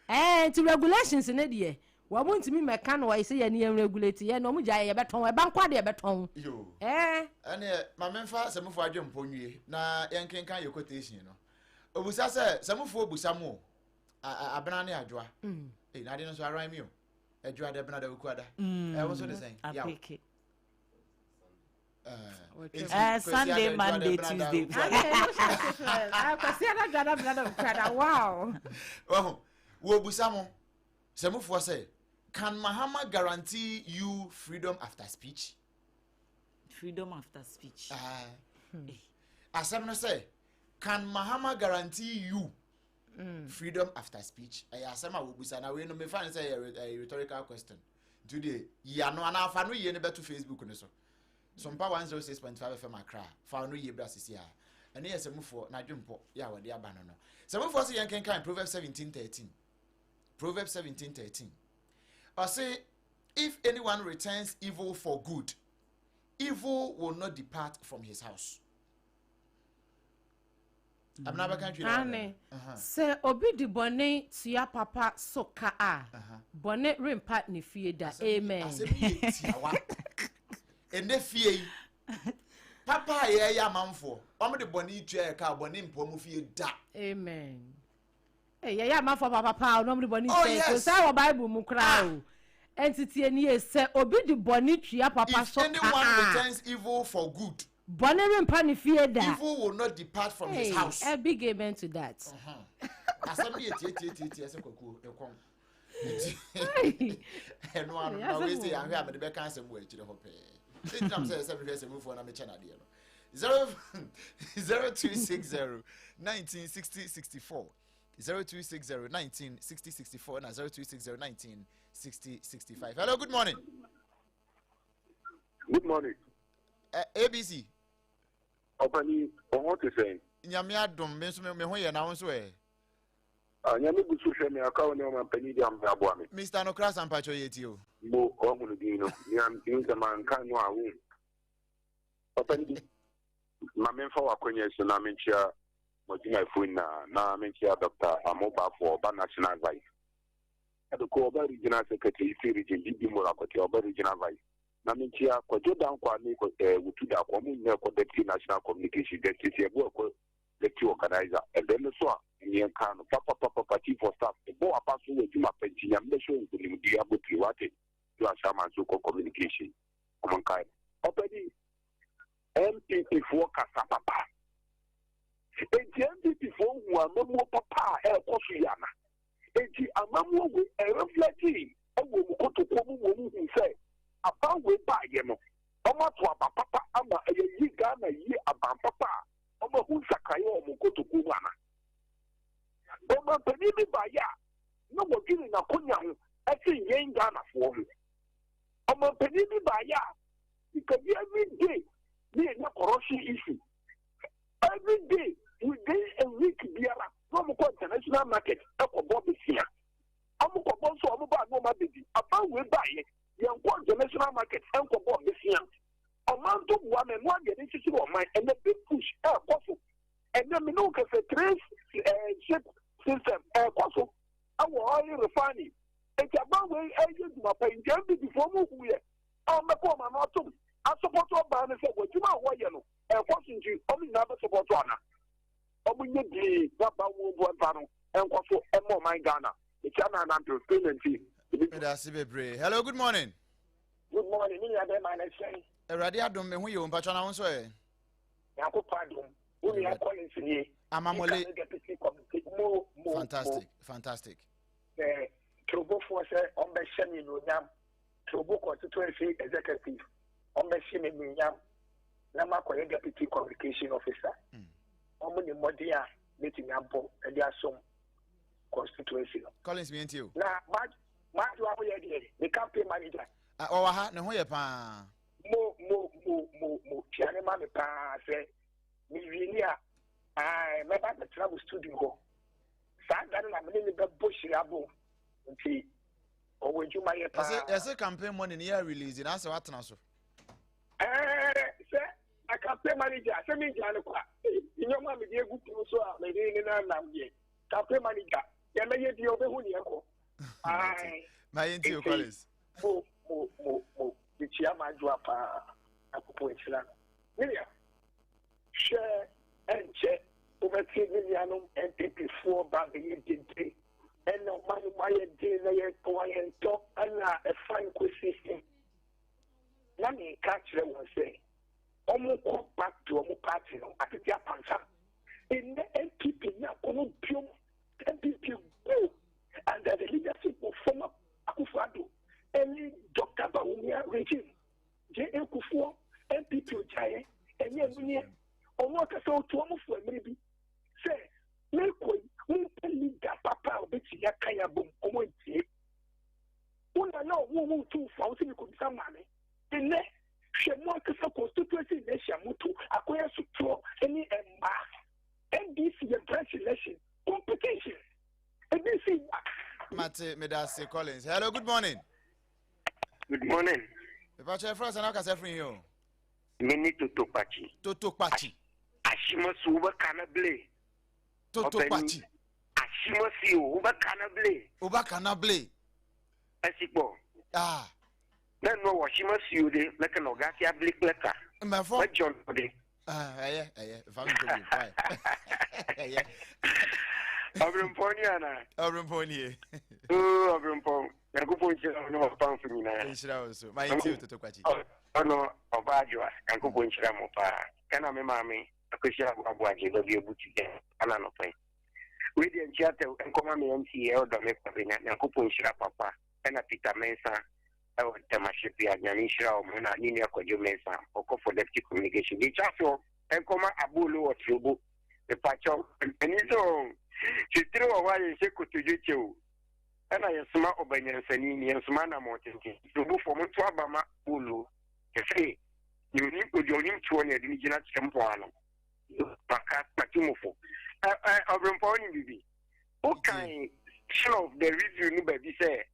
Ɛɛ nti regulations ne deɛ wɔn ntumi mɛka no wɔyɛ sɛ yɛn yɛn regulate yɛn na wɔn gya yɛ yɛbɛtɔn ɛba nkwa deɛ yɛbɛtɔn. Ɛɛ. Ɛneɛ maame nfa sɛmufo adwempɔ nwie na yɛn kenkan yɛ quotation no. Obusa sɛ sɛmufoɔ busa mu o abena ne adwoa. Ee na ade no nso aran mi o. Adwoa dɛ bena dɛ okuada. Ɛwɔ nso de sɛn yaw. Sunday, Monday, Tuesday. Wow. Well, wobusa mo sɛmufoɔ sɛ can Mahama guarantee you freedom after speech? Freedom after speech. Asɛm no sɛ can Mahama guarantee you freedom after speech? Ɛyɛ asɛm a wobusa na wei no mefa no sɛ ɛyɛ rhetorical question. Nti deɛ yi ano anaa fa no yie no bɛto Facebook no so. Sompa 106.5 FM Accra fa no yie bra sisi a. Ɛno yɛ sɛmufoɔ n'adwempɔ yɛ a wɔde aba no no. Sɛmufoɔ sɛ yɛn kenkan Proverbs 17:13. Proverbs 17:13. Ɔse if anyone returns evil for good, evil will not depart from his house. Abena bɛka twi na Ane, sɛ obi di bɔne tua papa so ka a, bɔne rempa ne fie da. Amen. Asɛm yi yɛ tiawa. Ɛnɛ fie yi, papa a yɛyɛ amanfoɔ, wɔn de bɔne tua yɛ ka a bɔne mpa wɔn fie da. Amen. Hey, yɛyɛ amanfoɔ papa paa ɔno de bɔne Oh, tua yɛ yes. saa wɔ Bible mu koraa o. Ɛnti tie nie, sɛ obi di bɔne tua papa If so ka anyone a, returns evil for good, bɔne rempa ne fie da. evil will not depart from his Hey, house. a big amen to that. Asɛm no yɛ tietietie sɛ kwakuo ɛkɔn. Nti ɛno ano na wei sɛ yɛahwɛ a mede bɛka asɛm wɔ akyire hɔ pɛɛ. Sɛ ntinam sɛ sɛ mehwɛ sɛmufoɔ na mekyɛ no adeɛ no. 0 0260 19 60 64 0260 19 60 64 na 0260 19 60 65. Hello, good morning. Good morning. ABC. Ọ̀pẹ̀ni, ọ̀hún ti sẹ́yìn. Nyame adom me nso me ho yɛ na wo nso ɛ. Nyame gu so hwɛ me aka wo ne ɔmampanin di amena aboa me. Mr. Nokra Sampacho yɛ tie o. Mo ɔhunu din no, nea ntumi sɛ manka no a wo. Ɔpɛni, ma memfa w'akonnwa so na menkyia mo adwumayɛfoɔ nyinaa na menkyia Dr. Amobafoɔ ɔba National Vice. Adoko ɔba Regional Secretary Eastern Region Bibi Morakɔte ɔba Regional Vice. Na menkyia Kwadwo Dankwa ne Wutu Dakwa ɔmo nyinaa ɛkɔ Deputy National Communication Justice Yɛbo ɛkɔ Deputy Organizer. Ɛbɛn no so a yɛnka no papapapapa Chief of Staff ɛbɔ waba so wɔ adwuma pa nti Nyame bɛhyɛ nkonimdi abotire wate to ahyɛ nso kɔ communication ɔmo nkae. Ɔpɛni NPP foɔ kasa papa. Enti NPP foɔ hu amamuo papa a ɛrekɔ so yi ana. Enti amamuo wei ɛreflect ɛwɔ mu kotokuo mu wɔ mu hu sɛ aban wei baayɛ no ɔmo ato aba papa ama ɛyɛ yi Ghana yi aban papa a ɔmo ahu nsakraeɛ wɔ ɔmo kotokuo mu ana. Ɔmampanin bi baayɛ a na wɔdwene n'akonnwa ho ɛsen yɛn Ghanafoɔ ho. Ɔmampanin bi baayɛ a because every day ne yɛnya corruption issue. Every day within a week biara na ɔmo kɔ international market ɛkɔbɔ besia. Ɔmo kɔbɔ nso ɔmo baa na ɔmo abɛdi. Aban wei baayɛ yɛn kɔ international market ɛnkɔbɔ besia. Ɔman to boa mɛ no adeɛ de kyekyere ɔman ɛnɛ big push ɛɛkɔ so. Ɛnɛ mi n'o kɛsɛ trade ship system ɛɛkɔ so. foɔ mu hu yɛ a wɔn bɛkɔ wɔn ano atom asopɔtɔ ɔbaa no sɛ wɔadwuma a wɔyɛ no ɛkɔ so, nti wɔn nyinaa bɛsopɔtɔ ana wɔn nyɛ dii na ba wɔn bu mpa no nkɔ so ɛma ɔman Ghana ekyia na ananto statement yi. Meda ase bebree. Hello, good morning. Good morning, me nua bɛrima na ɛsɛn. Awurade adom, me ho yɛ o. Mpatwa na wo nso ɛ? Nyankopɔn adom. Wo nua Collins nie. Amamole. Deputy committee mo mo. Fantastic, fantastic. Sɛ Trobofoɔ sɛ ɔmbɛhyɛ me anuonyam, Trobo constituency executive ɔmbɛhyɛ me anuonyam na makɔyɛ deputy communication officer. Ɔmo ne mmɔden a mɛtumi abɔ de asom constituency no. Collins, mi nti o. Na Madwo ahoyɛ deɛ, ne campaign manager. Ɔwɔ ha, ne ho yɛ paa. Mo mo mo mo mo tia ne ma me paa sɛ mewie ni a, mɛba bɛtena mo studio hɔ. Saa da no na mene ne bɛbɔ hyira bo, nti ɔwɔ adwuma yɛ paa. Yɛsɛ campaign money ni yɛ release na asɛ watena so. Ɛɛ, sɛ na campaign manager sɛ mengyaa no kwa, nneɛma a mede agu pono so a mede ne nanam deɛ, campaign manager yɛmɛyɛ deɛ ɔbɛhu neɛ kɔ. Ma yɛnti o, Collins. Mo mo mo mo, mekyia m'adwoa paa, akopɔ nhyira no. Me nua, hwɛ, ɛnkyɛ wobɛte me nuanom NPP foɔ ba bɛyɛ dede ɛna ɔma no mu ayɛ den na yɛtɔn ayɛntɔ ɛna ɛfa nkosi he, na meka kyerɛ wɔn sɛ ɔmo kɔ back to ɔmo party no atete apansa. Nnɛ NPP nya akɔnɔ biom. NPP go under the leadership of former Akufo-Addo ɛne Dr. Bawumia regime. J.A. Kufuor NPP ogyaeɛ ɛnyɛ ɛno neɛ ɔno akasa otu ɔmo fo mmerɛ bi sɛ mekɔ yi, mompɛ leader papa a obɛtumi aka yɛ abom. Ɔmo ntie wona na ɔmo ɔmo tu fo a wosi mekɔbisa maame. Nnɛ hwɛ, mo ankasa constituency election moto akɔyɛ sotorɔ ne mmaa. NDC yɛ branch election competition ebi si da. Mate, medase, Collins. Hello, good morning. Good morning. Mepakyɛ, ɛfrɛ sɛ na wokasa firi he o? Mene Toto Kpakyi. Toto Kpakyi. Ahyemasi, wobɛka na ble. Toto Kpakyi. Ahyemasi o, wobɛka na ble. Wobɛka na ble. Esikpɔ. Ah. Ne nɔ wɔ ahyemasi o de, mɛkɛ na ɔgasi able kple ka. Mɛfɔ. Mɛdzɔ nɔ de. Ah, ɛyɛ ɛyɛ fa mi nkɔ bi why ɛyɛ. Ɔbrempɔn ni ana? Ɔbrempɔn ni ye. Oo, ɔbrempɔn, Nyankopɔn nhyira wo ne w'apamfo nyinaa. Nhyira wo so. Ma yɛn ti o, Toto Kwakye. Ɔno ɔba adwoa, Nyankopɔn nhyira mo paa. Ɛna me maame Akwasi Aboagye baabi abutu yɛ ana nɔpɛ yi. Wei deɛ nkyia tɛw nkɔma me MC Elder me Kwabena, Nyankopɔn nhyira papa. Ɛna Peter Mensah ɛwɔ Ntɛmahye Pia, Nyame nhyira wɔn. Ɛna ne nua Kwadwo Mensah ɔkɔ for deputy communication. Deɛ ɛtwa soɔ nkɔma Aboolo wɔ Turobo. Mepakyɛw, ani sɛ o, titire wɔ hɔ a yɛnhyɛ kotodwe kyɛ o. Ɛna yɛsoma ɔba nyansani ne yɛnsoma anammɔn tenten. Turobofoɔ, monto aba ma Aboolo. Ɛsɛ deɛ onim deɛ onim toɔ ne yɛde no gyina kyerɛ mpɔn ano. Maka matumufo. Ɛ ɛ ɔbrempɔn, wonim biribi? Wokan section of the review no baabi sɛ,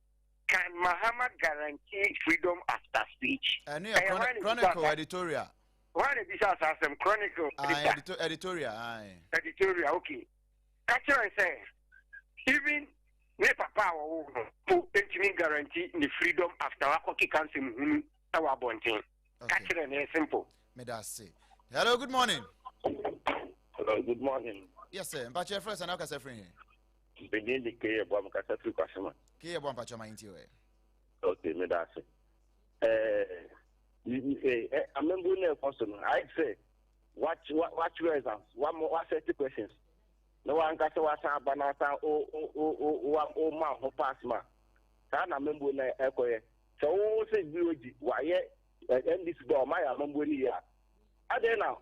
"Can Mahama guarantee freedom after speech?" Ɛno yɛ Chronicle editorial. Hwan na ebisa saa asɛm? Chronicle editor. Editorial. Aye. Editorial, okay. Ka kyerɛ sɛ even ne papa a wɔwoo no po ntumi guarantee ne freedom after wakɔ keka nsɛm hunu ɛwɔ abɔnten. Ka kyerɛ no, simple. Meda ase. Hello, good morning. Hello, good morning. Yes sir, mpakyɛ, frɛ sɛ na wokasa firi he? Medin de Keyɛ Boa, mekasa firi Kwasema. Keyɛ Boa, mpakyɛ ma yɛntie ɛ. Okay, meda ase. Amambu no ɛkɔ so no, ayɛ sɛ watwerɛ exams, wasɛte questions na wankasa wasan aba na wasan woma ho pass ma saa na amambuo no ɛkɔyɛ sɛ wo sɛ BOG wayɛ NDC bɛ ɔma yɛ amambuo no yie a, adɛn na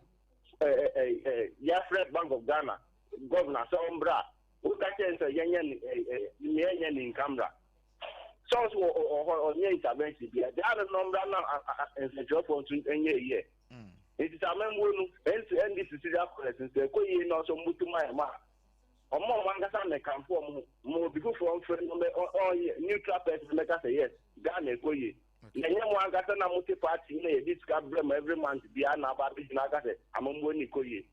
yɛafrɛ Bank of Ghana governor sɛ ɔmbra a woka kyerɛ sɛ yɛnyɛ ne yɛnyɛ ne nkamra sɛ ɔso ɔhɔ ɔnyɛ intervention bia gyaa no nɔmbra na nsɛntwerɛfoɔ nso nyɛ yie. Nti sɛ amambuo no NDC serial callers nso ɛkɔ yie na ɔsɛ ɔmbutu ma ɛma a ɔmo ankasa mɛkamfo ɔmo ho ma obi foforɔ mfrɛ no mɛ ɔyɛ neutral person mɛka sɛ yes, Ghana ɛkɔ yie, na ɛnyɛ mo ankasa na mote party na yɛde sika brɛ mo every month biara na aba abɛgyina aka sɛ amambuo no ɛkɔ yie.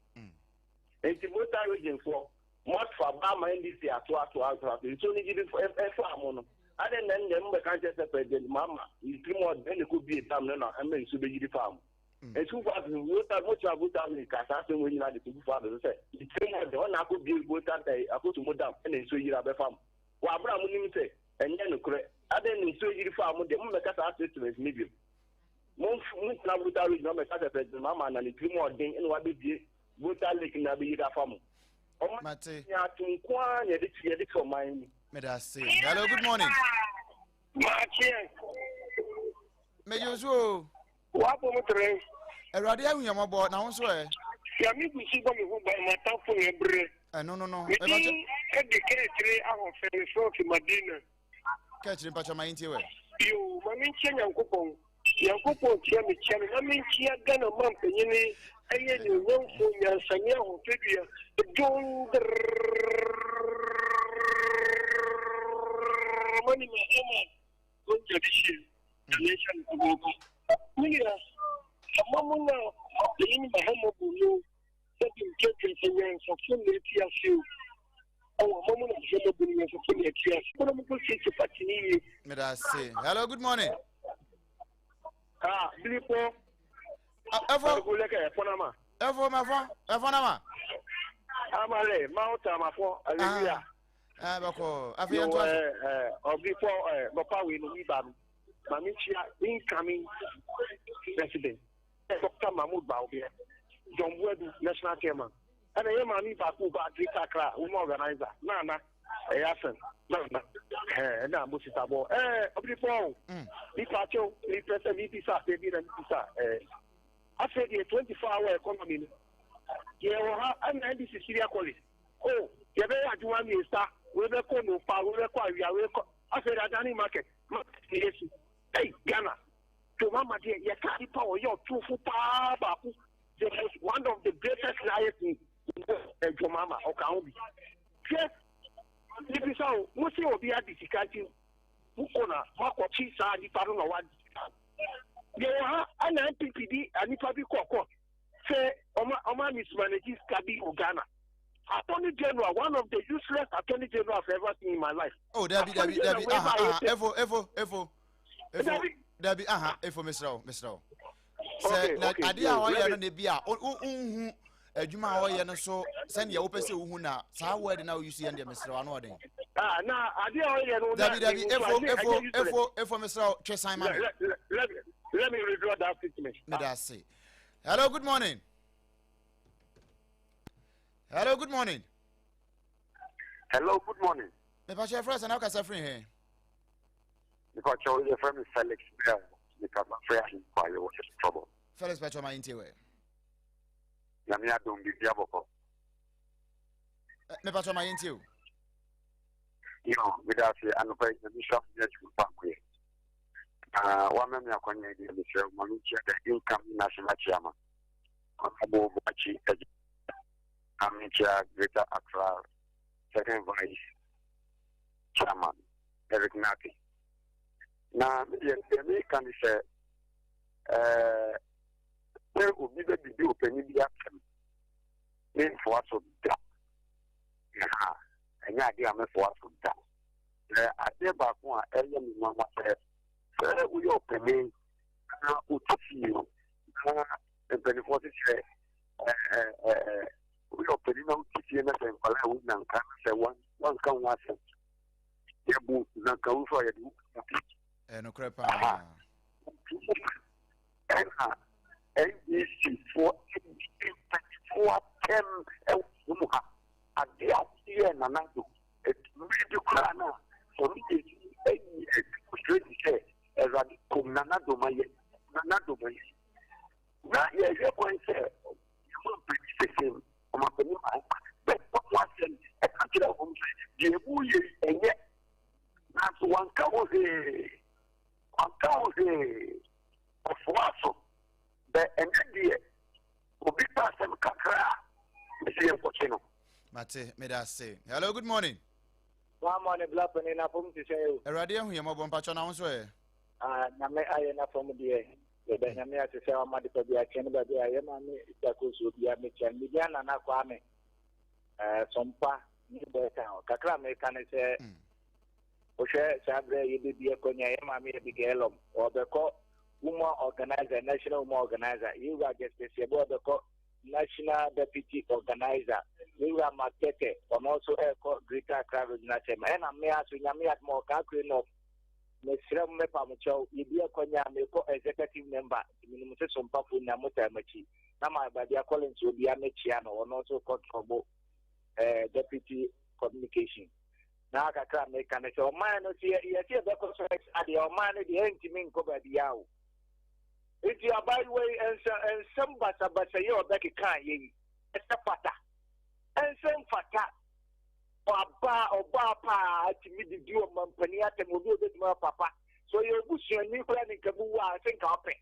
Nti Volta Region foɔ, moato aba ama NDC ato ato ato ato nsuo no gyidi ɛfaa mo no. Adɛn na ɛnnɛ mobɛka nkyerɛ sɛ President Mahama ne tirim ɔden na ɛkɔbue dam no na ɛma nsuo bɛyiri faa mu? Nti Kufuor Addo Volta mokyerɛ Volta Lake ka saa asɛm wei nyinaa de to Kufuor Addo so sɛ ne tirim ɔden ɔna akɔbue Volta ɛɛ Akosombo dam ɛna nsuo yiri abɛfa mu wɔ abere a monim sɛ ɛnyɛ nokorɛ. Adɛn na nsuo yiri faa mu deɛ mommɛka saa statement no bio. Montena Volta Region na mommɛka sɛ President Mahama na ne tirim ɔden ɛna wabɛbue Volta Lake na abɛyiri afa mu. Ɔman Mate. nyaatwom nko ara na yɛde yɛde te ɔman mu. Meda ase. Hello, good morning. Maakyeɛ. Megye wo so o. W'abɔ mu tere. Awurade ahu yɛn mmɔbɔ, na wo nso ɛ? Nyame gu so bɔ me ho ban, m'atamfo na ɛbrɛ. Ɛno no no. Me din de Kɛkyire Ahɔfɛ, mefrɛ fi Madina. Kɛkyire mpakyɛ ma yɛntie wɛ. Yoo, ma menkyia Nyankopɔn. Nyankopɔn tia me kyia no, na menkyia Ghana mampanyini ɛyɛ nuonyamfoɔ nyansani ahɔfɛdua John Dramani Mahama Gonja de hyia Nyame nhyɛ no kɔkɔɔkɔ. Me nua, ama mo na mapanyin Mahama bu no sɛbi mpɛmpɛ sɛ nyansafo na ɛte ase o. Ɔwɔ ama mo na Mahama bu no nyansafo na ɛte ase. Mo na mo kɔ siesie party no yie. Meda ase. Hello, good morning. Ah, Bilipo. Ɛfɔ. Lɛkɛ ɛfɔ na ma. Ɛfɔ ma fɔ ɛfɔ na ma. Amale, ma o ta ma fɔ. Hallelujah. Ah, bɛkɔ. Afei yɛn to aso. Ɛɛ ɔbi fɔ ɛɛ nɔpa wei no mi ba no. Maame kyia incoming president Dr. Mahmoud Bawumia, John Boadu national chairman. Ɛna yɛ maame baako ba Great Accra woman organizer Nana ɛyɛ asɛm Nana ɛɛ ɛna mo sisa bɔ ɛɛ ɔbi fɔ o. Nipa kyɛw mi pɛ sɛ mi bisa asɛm bi na mi bisa ɛɛ afei deɛ 24 hour economy no yɛ wɔ ha ɛna NDC Syria college o yɛbɛyɛ adwuma mmiɛnsa wei bɛkɔ nofa wei bɛkɔ awia wei kɔ afei de adane market market ne yɛsi ei Ghana Jomama deɛ yɛka nipa ɔyɛ ɔtorofo paa baako the most one of the greatest liars in Jomama ɔka ho bi hwɛ nibisa o mo se obi adi sika nti mokɔ na moakɔkye saa nipa no na wadi sika yɛwɔ ha ɛna NPP di nipa bi kɔ court sɛ ɔma ɔma mismanage sika bi wɔ Ghana Attorney General, one of the useless Attorney General I've ever seen in my life. Oh, Debbie, Debbie, Debbie, aha, aha, efo, efo, efo, efo, Debbie, aha, efo, mesrɛ wo, mesrɛ wo. Sɛ na adeɛ a ɔyɛ no na ebi a wonhu adwuma a ɔyɛ no so sɛnea wopɛ sɛ wohu na saa word na woyi so yɛ no deɛ mesrɛ wo ano ɔden. Ah, na adeɛ a ɔyɛ no. Dabi, dabi, efo, efo, efo, efo, mesrɛ wo, twe san ma me. Let me withdraw that statement. Meda ase. Hello, good morning. Hello, good morning. Hello, good morning. Mepa kyɛ frɛ sɛ na wokasa firi he? Mepa kyɛ yɛfrɛ me Felix Bell. Mekasa frɛ ahemfo a yɛwɔ trouble. Felix pakyɛ ma yɛntie wɛ. Nyame adom biribi abɔkɔ. Mepa kyɛ ma yɛntie o. Yo, meda ase anɔpa yi nyame hyira mo ne adwuma pa moyɛ. Na wama me akwanya yi deɛ mesrɛ wo ma menkyia the incoming national chairman. Honorable Boakye Agya Amekyia Greater Accra Second Vice Chairman Eric Nartey. Na me deɛ deɛ meka ne sɛ ɛɛ sɛ obi bɛdidi ɔpanin bi atɛm memfoa so da. Ha ɛnyɛ adeɛ a mɛfoa so da. Na adeɛ baako a ɛyɛ me nwanwa sɛ sɛ woyɛ ɔpanin na wote fie na mpanimfoɔ te sɛ woyɛ ɔpanin na wote fie na sɛ nkwadaa a wonya nka na sɛ wanka ho asɛm yɛbu nanka wo so a yɛde wo bi. Ɛnokorɛ paa. Ɛna NDC foɔ mpanimfoɔ atɛm ɛwɔ mu ha adeɛ a wɔyɛ Nana Addo mmiri bi koraa no a sɛ ɔno yɛ ayi demonstrate sɛ Awurade kum Nana Addo ma yɛ Nana Addo ma yɛ na yɛhwɛ kwan sɛ ɔmampanin sese ɔmampanin ma bɛbɔ ho asɛm ɛka kyerɛ wɔn sɛ deɛ ɛmu yɛ yi ɛnyɛ nanso wanka ho hwee wanka ho hwee ɔfoa so bɛ ɛnɛ deɛ obi ka asɛm kakra a mesi yɛn kɔkye no. Mate, meda ase. Hello, good morning. One morning, Black Penny, na fam ti sɛ o. Awurade ahu yɛn mmɔbɔ mpakyɛ na wo nso ɛ. Ah, nyame ayɛ na fam deɛ. Yɛda nyame ase sɛ wama de pa bi akyɛ ne baabi a yɛ maame Isako so bi a mekyɛ no. Media Nana Kwame, eh, Sompa, ne Boy Town. Kakra meka ne sɛ, mm. Wohwɛ saa berɛ a yɛbɛbi akɔnya yɛ maame Abigail Elom, ɔbɛkɔ woman organizer, national woman organizer. Yɛwura Justice Yeboah ɔbɛkɔ national deputy organizer. Yɛwura Mark Tete, ɔno nso ɛrekɔ Greater Accra Regional Chairman. Ɛna mmea so Nyame adom a ɔka Akure North. Mesrɛ mo mepa mo kyɛw, yɛbi akɔnya a mekɔ executive member, nti menim sɛ sompafoɔ nyinaa motaa m'akyi. Na ma Badia Collins obia mɛkyia no, ɔno nso kɔ Trɔbo eh, deputy communication. Na kakra a meka ne sɛ ɔman no sɛ yɛsɛ yɛbɛkɔ so saa deɛ ɔman no deɛ ɛntumi nkɔ baabiara o. Nti abaayewa yi nsɛ nsɛm basabasa yi a ɔbɛkeka yɛ yi ɛsɛ fata ɛnsɛ mfata ɔbaa ɔbaa paa tumi didi ɔmampanin atɛm obi a obetumi ayɛ papa sɛ ɔyɛ obusuani koraa ne nka mu wu a ɛsɛ nka ɔpɛ.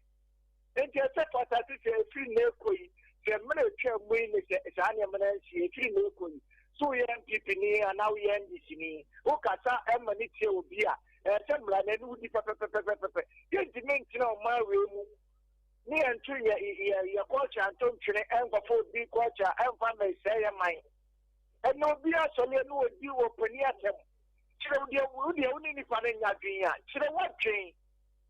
Enti ɛsɛ fata sɛ sɛ ɛfiri nnɛ rekɔ yi, sɛ mmerɛ atwa mu yi ne sɛ saa nneɛma no ansi, ɛfiri nnɛ rekɔ yi, sɛ woyɛ NPP ni anaa woyɛ NDC ni, wokasa ma no tia obi a, ɛyɛ sɛ mmara no ɛne wo di pɛpɛpɛpɛpɛpɛ. Yɛntumi ntena ɔman wei mu ne yɛnto yɛ yɛ yɛ culture nto ntwene ɛnkɔfa obi culture ɛmfa mmɛsɛe yɛ man. Ɛnna obi asɔre ɛne odi ɔpanin atɛm. Kyerɛ wo deɛ wo deɛ wo ne nipa no nyɛ adwene a, kyerɛ w'adwene.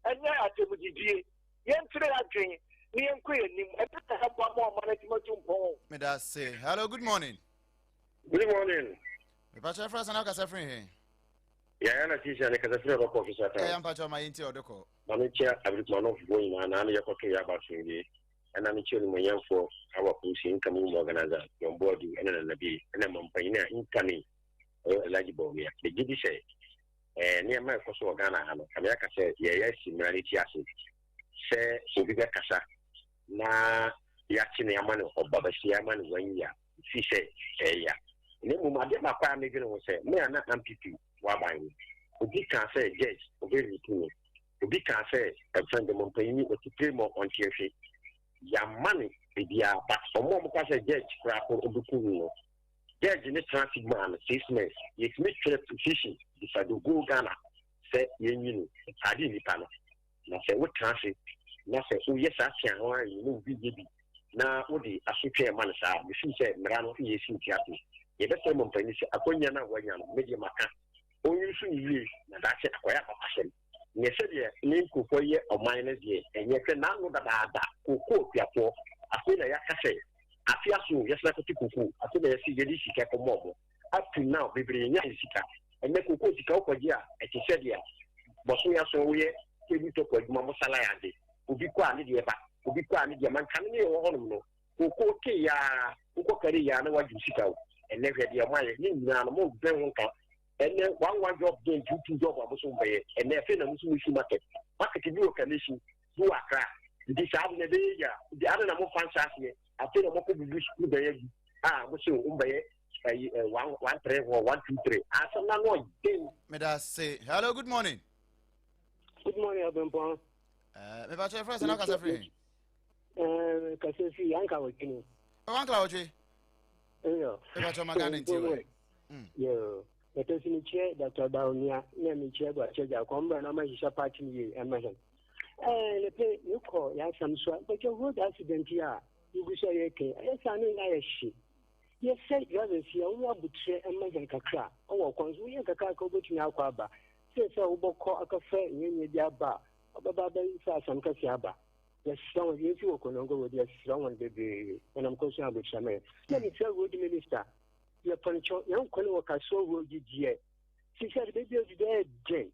Ɛnyɛ atɛmdidie. Yɛnkyerɛ yɛn adwene na yɛnkɔ yɛn anim. Ɛno na ɛboa ma ɔman atumi atu mpɔn. Meda ase. Hello, good morning. Good morning. Mepakyɛ frɛ sɛ na wokasa firi he? Yaya na sisi ne kasa firi ɔbɛkɔ ofisa town. Ɛyɛ mpakyɛ ɔma yɛnti ɔde kɔ. Ma mekyia Abirikuma Nɔfofoɔ nyinaa na ano yɛkɔto yɛ aba asomdwie. Ɛna mekyia onimuonyamfoɔ Awa Polisi Incoming Women Organizer John Boadu ɛna Nana Bie ɛna mampanyin a incoming ɔyɛ Alhaji Bawumia. Megye di sɛ Eh, nneɛma a ɛkɔ so wɔ Ghana ha no, kame aka sɛ yɛyɛ asi mmara no ti ase sɛ obi bɛkasa na yɛakye no ama no ɔba basia ama no wanyi a, fi sɛ ɛyɛ. Na mmom adeɛ baako a medwene ho sɛ, me a na MPP wɔ aban no, obi kaa sɛ judge ɔbɛrepu no, obi kaa sɛ ɛfɛn de mo mpanyin ɔtitire ma ɔnteɛ hwe, yɛama no biribiara, but ɔmo a wɔka sɛ judge koraa ko ɔbɛku no, Judge no tena ase maa no 6 months. Yɛtumi twerɛ petition bisa the whole Ghana sɛ yɛnyi no ade nnipa no. Na sɛ wotena ase na sɛ woyɛ saa tea ho ara yi na obi yɛ bi na wode asotwe ma no saa, mefii sɛ mmara no yɛ si nti ase. Yɛbɛsrɛ mo mpanin sɛ akwannya no a wanya no, me deɛ maka, ɔnyi so no yie na daakye akɔyɛ apapasɛm. Nyɛ sɛdeɛ ne nkurɔfoɔ yɛ ɔman no deɛ, ɛnyɛ hwɛ n'ano dadaada, kookoo akuafoɔ, afei na yɛaka sɛ afe aso o, yɛsan akɔte kookoo, afei na yɛse yɛde sika kɔma wɔn, up to now bebree yɛnyaa yɛn sika, ɛnnɛ kookoo sika wokɔgye a, ɛte sɛ deɛ bɔsome aso woyɛ table top adwuma mo salary ade, obi kɔ a ne deɛ ba, obi kɔ a ne deɛ ma, nkane ne yɛwɔ hɔnom no, kookoo tee yaa, wokɔ kari yaa na woagye wo sika o, ɛnnɛ hwɛ deɛ moayɛ, ne nyinaa no mompɛ ho nka. Ɛnɛ one one job den 2 2 job a mo so bɛyɛ. Ɛnɛ afei na mo so mo si market. Market bi wɔ Kaneshie, bi wɔ Accra. Nti saa ade na ɛbɛyɛ yia. Nti ade na mo fa nhyɛ aseɛ. Afei na mo kɔ bubu sukuu dan agu a mo se mo bɛyɛ ɛyi ɛ 1 1 3 hɔ 1 2 3. Asɛm na no ɔden. Meda se. Hello, good morning. Good morning, Abempɔn. Mepa kyɛ frɛ sɛ na kasa firi he? Kasa firi Anka Wɔtwe no. Wankla Wɔtwe? Eyo. Mepa kyɛ ma Ghana nti wɔ. Yo. Mepɛ sɛ mekyerɛ Dr. Bawumia na mekyerɛ Boakye Agyarko mbra na ɔma party no yie ɛma hɛn. Ɛɛ lepɛ mekɔ yɛasɛm so a bɛkyɛ road accident yi a yɛgu so a yɛreka ɛyɛ saa no nyinaa yɛ hye. Yɛsɛ drivers yi a wɔnyɛ abotrɛ ɛma hɛn kakra ɔwɔ kwan so woyɛ kakra ka wobɛtumi akɔ aba. Sɛ sɛ wobɔkɔ akɔfɛ nyɛnyɛ bi aba a ɔbɛba abɛfa asɛm kɛse aba. Yɛsrɛ wɔn yɛmfi wɔ Konongo road yɛsrɛ wɔn bebree wɔnam kɔ so abotrɛ ma yɛn. Na mesrɛ road minister yɛpɔnkyɛw yɛn kwan wɔ Kasoa road deɛ sisi ade baabi adu dɛ ɛden.